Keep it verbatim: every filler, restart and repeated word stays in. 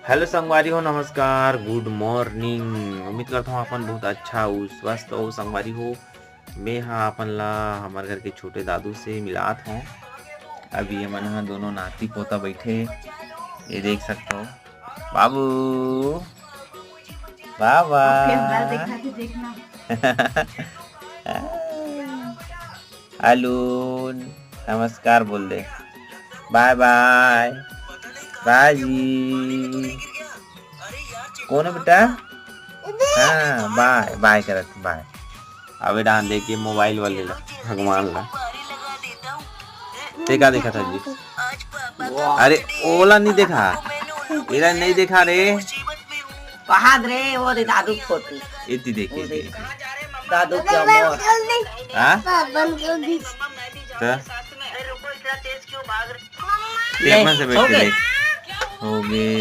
Hello संगवारी हो, नमस्कार, गुड मॉर्निंग। उम्मीद करता हूँ अपन बहुत अच्छा हो, स्वस्थ हो संगवारी हो। मैं हाँ अपन ला हमर घर के छोटे दादू से मिलात हूँ। अभी ये मन हा दोनों नाती पोता बैठे हे, ये देख सकते हो। बाबू, बाबा। अलून, नमस्कार बोल दे। बाय बाय। बाय जी। कौन है बेटा? हाँ, बाय बाय करत, बाय। अबे डांट दे के मोबाइल वाले ला, भगवान ला। ते का देखा था जी? अरे ओला नहीं देखा, एला नहीं देखा रे। कहा रे, वो दे दादू फोटो। इतनी देखिए, वो देख। दादू के अमर। हाँ? तो? एक मन से बैठ के देख। हो गए।